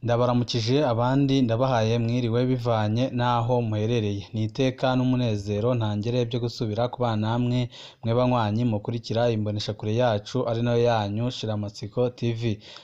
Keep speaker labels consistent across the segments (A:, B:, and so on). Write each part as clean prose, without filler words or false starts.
A: Ndabaramukije abandi ndabahaye mwiriwe bivanye n'aho muherereye. Ni iteka n'umunezero ntangere byo gusubira kubana namwe mwe banywanyi mukurikira imboneshakure yacu ari nayo yanyu Shiramatsiko TV.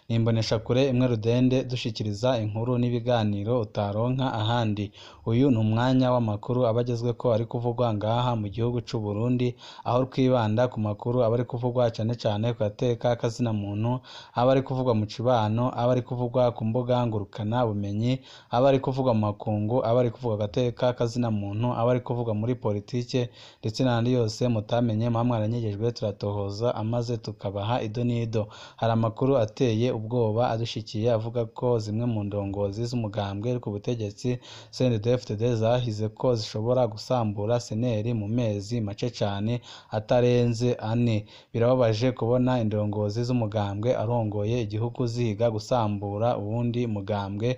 A: Ni imboneshakure imwe rudende dushikiriza inkuru n'ibiganiro utaronka ahandi. Uyu ni umwanya w'amakuru aba agezweko ari kuvugwa ngaha mu gihugu c'u Burundi, aho twibanda ku makuru aba ari kuvugwa cane cane ku gateka k'azina muntu, aba ari kuvugwa mu cibano, aba ari kuvugwa ku mbuga ngurukana bumenyi, aba ari kuvugwa mu makungu, aba ari kuvugwa agateka k'azina muntu, aba ari kuvugwa muri politike ndetse n'ayandi yose mutamenye muba mwaranyegejwe, turatohoza amaze tukabaha ido n'ido. Hari amakuru ateye ubwoba adushikiye avuga ko zimwe mu ndongozi z'umugambwe ku butegetsi CNDD-FDD zahize ko zishobora gusambura seneri mu mezi make cane atarenze ane. Birababaje kubona indongozi z'umugambwe arongoye igihugu zihiga gusambura uwundi mugambwe,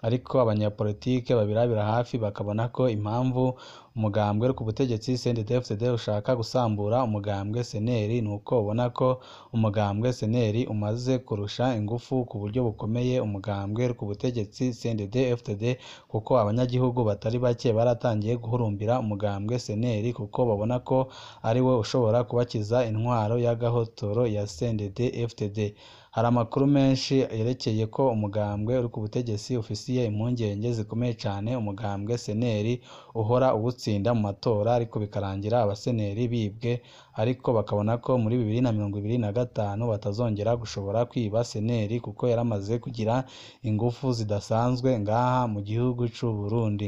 A: ariko abanyapolitike babirabira hafi bakabona ko impamvu umugambwe uri ku butegetsi CNDD-FDD ushaka gusambura umugambwe seneri nuko ubona ko umugambwe seneri umaze kurusha ingufu ku buryo bukomeye umugambwe uri ku butegetsi CNDD-FDD, kuko abanyagihugu batari bake baratangiye guhurumbira umugambwe seneri kuko babona ko ari we ushobora kubakiza intwaro y'agahotoro ya CNDD-FDD. Hari amakuru menshi yerekeye ko umugambwe uri ku butegetsi ufisiye impungenge zikomeye cane umugambwe seneri uhora uwutsinda mu matora, ariko bikarangira abaseneri bibwe, ariko bakabona ko muri 2025 batazongera gushobora kwiba seneri kuko yaramaze kugira ingufu zidasanzwe ngaha mu gihugu c'u Burundi.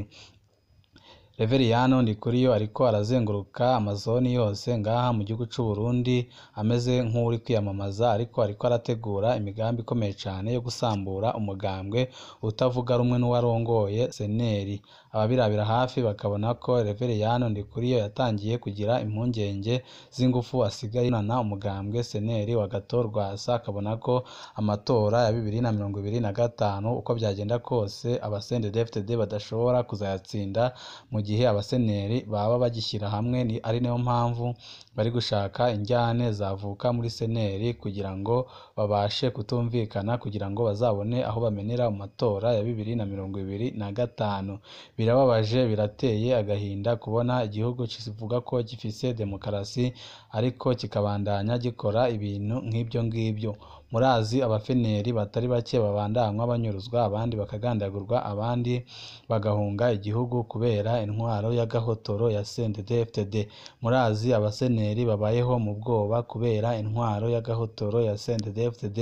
A: Reveriyano Ndikuriyo ariko arazenguruka amazoni yose ngaha mu gihugu c'u Burundi ameze nk'uri kwiyamamaza, ariko ariko arategura imigambi ikomeye cane yo gusambura umugambwe utavuga rumwe n'uwarongoye seneri. Ababirabira hafi bakabona ko Reveriyano Ndikuriyo yatangiye kugira impungenge z'ingufu asigaye nana umugambwe seneri wa Gatorwasa, akabona ko amatora ya 2025 uko byagenda kose aba CNDD-FDD badashobora kuzayatsinda mu gihe abaseneri baba bagishyira hamwe, ni ari nayo mpamvu bari gushaka injyane zavuka muri seneri kugira ngo babashe kutumvikana, kugira ngo bazabone aho bamenera mu matora ya 2025. Birababaje, birateye agahinda kubona igihugu kivuga ko gifise demokarasi ariko kikabandanya gikora ibintu nk'ibyo ngibyo. Murazi abafeneri batari bake babandanywa banyuruzwa, abandi bakagandagurwa, abandi bagahunga igihugu kubera intwaro y'agahotoro ya CNDD-FDD. Murazi abaseneri babayeho mu bwoba kubera intwaro y'agahotoro ya CNDD-FDD.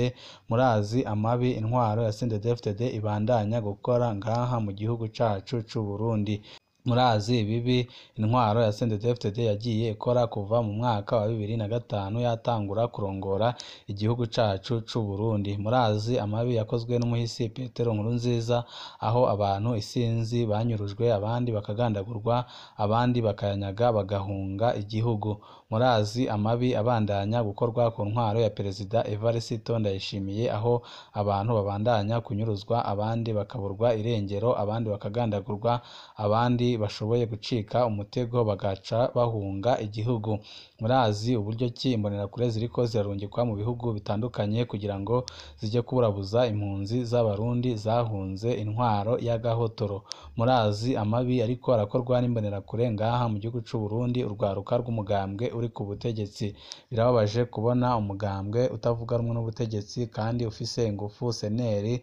A: Murazi amabi intwaro ya CNDD-FDD ibandanya gukora ngaha mu gihugu cacu c'u Burundi. Murazi ibibi intwaro ya CNDD-FDD yagiye ikora kuva mu mwaka wa 2005 yatangura kurongora igihugu cacu c'u Burundi. Murazi amabi yakozwe n'umuhisi Petero Nkurunziza, aho abantu isinzi banyurujwe, abandi bakagandagurwa, abandi bakayanyaga bagahunga igihugu. Murazi amabi abandanya gukorwa ku ntwaro ya Perezida Evariste Ndayishimiye, aho abantu babandanya kunyuruzwa, abandi bakaburwa irengero, abandi bakagandagurwa, abandi bashoboye gucika umutego bagaca bahunga igihugu. Murazi uburyo ki imbonerakure ziriko zirarungikwa mu bihugu bitandukanye kugira ngo zijye kuburabuza impunzi z'abarundi zahunze intwaro y'agahotoro. Murazi amabi ariko arakorwa n'imbonerakure ngaha mu gihugu c'u Burundi, urwaruka rw'umugambwe uri ku butegetsi. Birababaje kubona umugambwe utavuga rumwe n'ubutegetsi kandi ufise ingufu seneri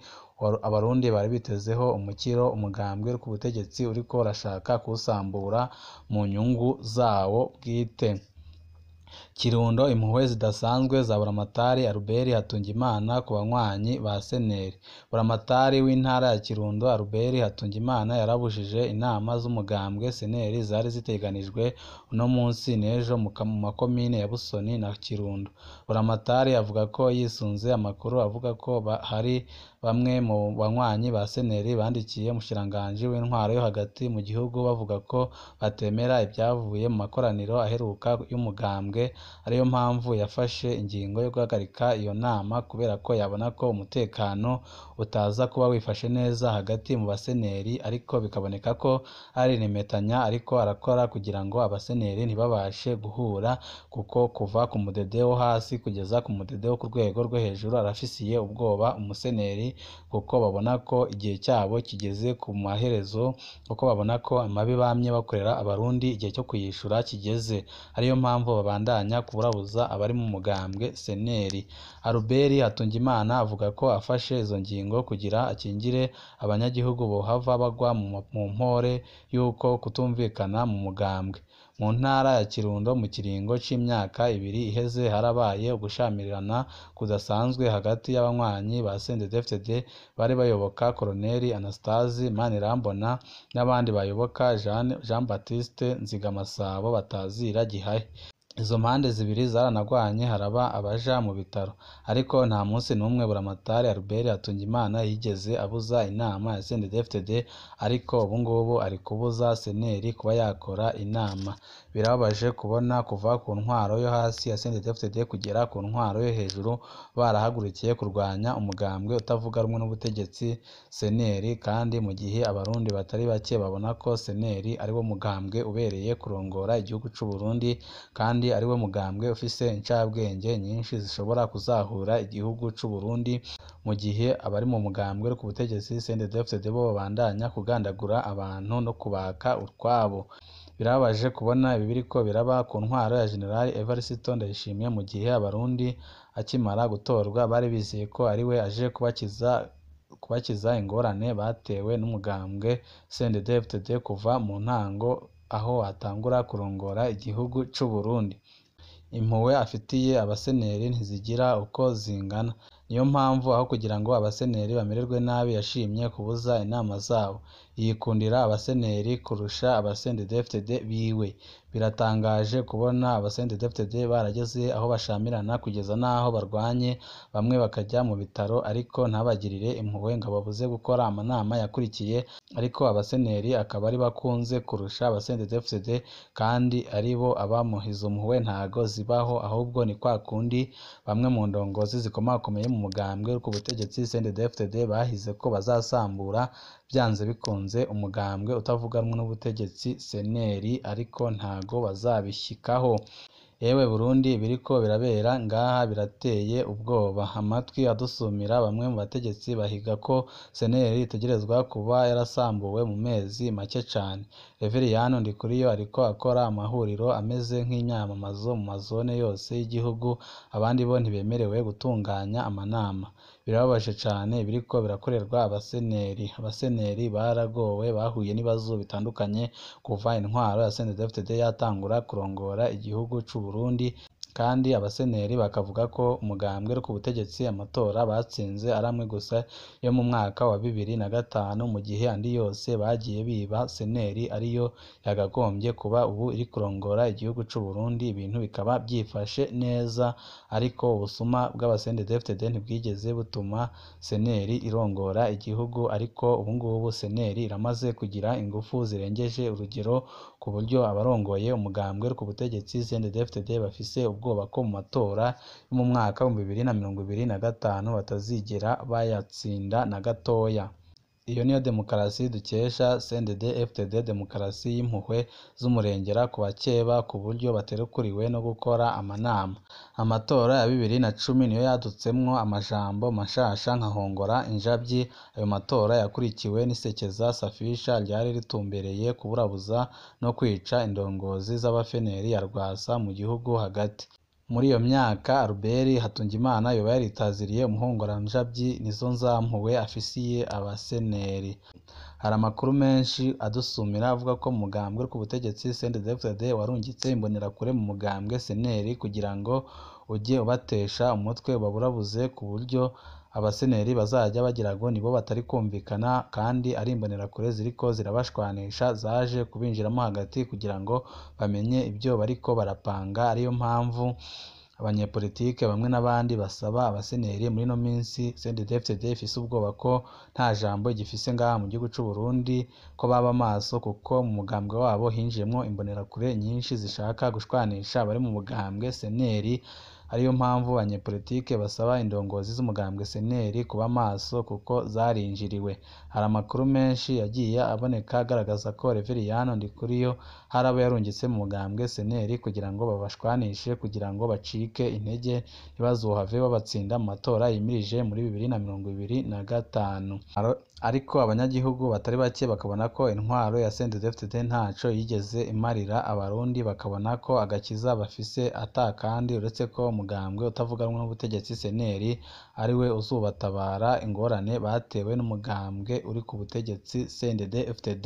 A: abarundi bari bitezeho umukiro, umugambwe uri ku butegetsi uriko urashaka kuwusambura mu nyungu zawo bwite. Kirundo impuhwe zidasanzwe za Buramatari Albert Hatungimana ku banywanyi ba seneri. Buramatari w'intara ya Kirundo Albert Hatungimana yarabujije inama z'umugambwe seneri zari ziteganijwe uno munsi n'ejo mu makomine ya Busoni na Kirundo. Buramatari avuga ko yisunze amakuru avuga ko hari bamwe mu banywanyi ba seneri bandikiye umushikiranganji w'intwaro yo hagati mu gihugu bavuga ko batemera ibyavuye mu makoraniro aheruka y'umugambwe, ariyo mpamvu yafashe ingingo yo guhagarika iyo nama kubera ko yabona ko umutekano utaza kuba wifashe neza hagati mu baseneri, ariko bikaboneka ko ari rimetanya ariko arakora kugira ngo abaseneri abaseneri ntibabashe guhura, kuko kuva ku mudede wo hasi kugeza ku mudede wo ku rwego rwo hejuru arafisiye ubwoba umuseneri, kuko babona ko igihe cyabo kigeze ku maherezo, kuko babona ko amabi bamye bakorera abarundi igihe cyo kuyishura kigeze, ariyo mpamvu babandanya kuburabuza abari mu mugambwe seneri. Albert Hatungimana avuga ko afashe izo ngingo kugira akingire abanyagihugu bohava bagwa mu mpore y'uko kutumvikana mu mugambwe. Mu ntara ya Kirundo mu kiringo c'imyaka 2 iheze harabaye ugushamirirana kudasanzwe hagati y'abanywanyi ba CNDD-FDD bari bayoboka Colonel Anastase Manirambona n'abandi bayoboka Jean Baptiste Nzigamasabo batazira Gihahe. Izo mpande zibiri zaranagwanye, haraba abaja mu bitaro, ariko nta munsi n'umwe Buramatari Albert Hatungimana yigeze abuza inama ya CNDD-FDD, ariko ubungubu ari kubuza seneri kuba yakora inama. Birababaje kubona kuva ku ntwaro yo hasi ya CNDD-FDD kugera ku ntwaro yo hejuru barahagurukiye kurwanya umugambwe utavuga rumwe n'ubutegetsi seneri, kandi mu gihe abarundi batari bake babona ko seneri ari wo mugambwe ubereye kurongora igihugu c'u Burundi, kandi ari we mugambwe ufise incabwenge nyinshi zishobora kuzahura igihugu c'u Burundi, mu gihe abari mu mugambwe ku butegetsi CNDD-FDD bo babandanya kugandagura abantu no kubaka utwabo. Birababaje kubona ibi biriko biraba ku ntwaro ya General Evariste Ndayishimiye, mu gihe abarundi akimara gutorwa bari bizeye ko ari we aje kubakiza ingorane batewe n'umugambwe CNDD-FDD kuva mu ntango aho atangura kurongora igihugu c'u Burundi. Impuhwe afitiye abaseneri ntizigira uko zingana, niyo mpamvu aho kugira ngo abaseneri bamererwe nabi yashimye kubuza inama zabo, yikundira abaseneri kurusha aba CNDD-FDD biwe. Biratangaje kubona aba CNDD-FDD barageze aho bashamirana kugeza n'aho barwanye, bamwe bakajya mu bitaro ariko ntabagirire impuhwe ngo ababuze gukora amanama yakurikiye, ariko abaseneri akaba ari bakunze kurusha aba CNDD-FDD, kandi aribo abamuha izo mpuhwe ntago zibaho, ahubwo ni kwa kundi bamwe mu ndongozi zikomakomeye mu mugambwe ku butegetsi CNDD-FDD bahize ko bazasambura byanze bikunze umugambwe utavuga rumwe n'ubutegetsi seneri, ariko ntago bazabishyikaho. Ewe Burundi, ibiriko birabera ngaha birateye ubwoba. Amatwi adusumira bamwe mu bategetsi bahiga ko seneri itegerezwa kuba yarasambuwe mu mezi make cane. Reveriyano Ndikuriyo ariko akora amahuriro ameze nk'inyamamazo mu mazone yose y'igihugu, abandi bo ntibemerewe gutunganya amanama. Birababaje cane ibiriko birakorerwa abaseneri. Abaseneri baragowe, bahuye n'ibibazo bitandukanye kuva intwaro ya CNDD-FDD yatangura kurongora igihugu c'u Burundi, kandi abaseneri bakavuga ko umugambwe ku butegetsi amatora batsinze ari amwe gusa yo mu mwaka wa 2005, mu gihe andi yose bagiye biba. Seneri ariyo yagagombye kuba ubu iri kurongora igihugu c'u Burundi, ibintu bikaba byifashe neza, ariko ubusuma bw'aba CNDD-FDD ntibwigeze butuma seneri irongora igihugu, ariko ubungubu seneri iramaze kugira ingufu zirengeje urugero, ku buryo abarongoye umugambwe ku butegetsi CNDD-FDD bafise ubwoba ko mu matora yo mu mwaka wa 2025 batazigera bayatsinda na gatoya. Iyo niyo demokarasi dukesha CNDD-FDD, demokarasi y'impuhwe z'umurengera ku bakeba, ku buryo baterekuriwe no gukora amanama. Amatora ya 2010 niyo yadutsemwo amajambo mashasha nka hongora injabyi. Ayo matora yakurikiwe n'isekeza safisha ryari ritumbereye kuburabuza no kwica indongozi z'abafeneri ya Rwasa mu gihugu hagati. Muri iyo myaka Albert Hatungimana yoba yaritaziriye umuhongoranjabyi, nizo nzampuhwe afisiye abaseneri. Hari amakuru menshi adusumira avuga ko umugambwe ku butegetsi CNDD-FDD warungitse imbonerakure mu mugambwe seneri kugira ngo ujye ubatesha umutwe ubaburabuze, ku buryo abaseneri bazajya bagira ngo nibo batari kumvikana, kandi ari imbonerakure ziriko zirabashwanisha zaje kubinjiramo hagati kugira ngo bamenye ibyo bariko barapanga. Ariyo mpamvu abanyepolitike bamwe n'abandi basaba abaseneri muri ino minsi CNDD-FDD ifise ubwoba ko nta jambo igifise ngaha mu gihugu c'u Burundi, ko baba maso kuko mu mugambwe wabo hinjiyemwo imbonerakure nyinshi zishaka gushwanisha abari mu mugambwe seneri. Ariyo mpamvu abanyepolitike basaba indongozi z'umugambwe CNL kuba maso kuko zarinjiriwe. Hari amakuru menshi yagiye aboneka agaragaza ko Reveriyano Ndikuriyo hari abo yarungitse mu mugambwe CNL kugira ngo babashwanishe, kugira ngo bacike intege ntibazohave babatsinda mu matora yimirije muri 2025. Ariko abanyagihugu batari bake bakabona ko intwaro ya CNDD-FDD ntaco yigeze imarira abarundi, bakabona ko agakiza bafise ata kandi uretse ko umugambwe utavuga rumwe n'ubutegetsi CNL ariwe uzobatabara ingorane batewe n'umugambwe uri ku butegetsi CNDD-FDD.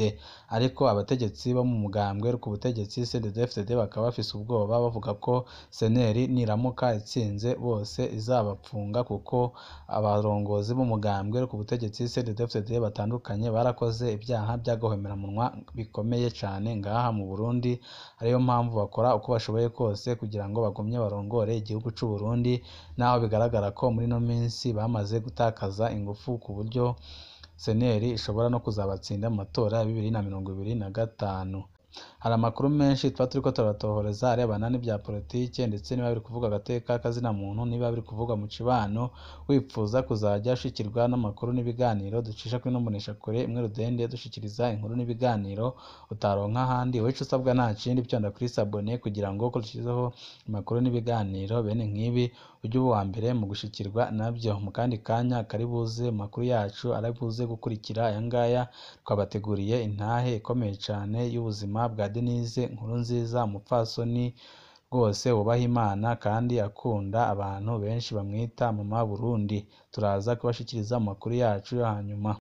A: Ariko abategetsi bo mu mugambwe uri ku butegetsi CNDD-FDD bakaba bafise ubwoba, bavuga ko CNL niramuka itsinze bose izabapfunga, kuko abarongozi b'umugambwe uri ku butegetsi CNDD-FDD batandukanye barakoze ibyaha by'agahomeраmunwa bikomeye cane ngaha mu Burundi. Ariyo mpamvu bakora uko bashoboye kose kugira ngo bagumye barongore igihugu c'u Burundi, naho bigaragara ko muri ino minsi bamaze gutakaza ingufu ku buryo CNL ishobora no kuzabatsinda mu matora ya 2025. Hari amakuru menshi tuba turiko turabatohoreza arebana n'ibya politike, ndetse niba biri kuvuga agateka kazina muntu, niba biri kuvugwa mu cibano. Wipfuza kuzajya ushikirwa n'amakuru n'ibiganiro ducisha kuri ino mboneshakure imwe rudende, dushikiriza inkuru n'ibiganiro utaronka ahandi. Wowe ico usabwa nta kindi, fyonda kuri sabone kugira ngo uko dushizeho amakuru n'ibiganiro bene nk'ibi ujye uba uwa mbere mu gushikirwa nabyo. Mu kandi kanya kari buze mu makuru yacu ari buze gukurikira aya ngaya, twabateguriye intahe ikomeye cane y'ubuzima bwa Denise Nkurunziza, umupfasoni rwose wubaha Imana kandi akunda abantu, benshi bamwita Mama Burundi. Turaza kubashikiriza mu makuru yacu yo hanyuma.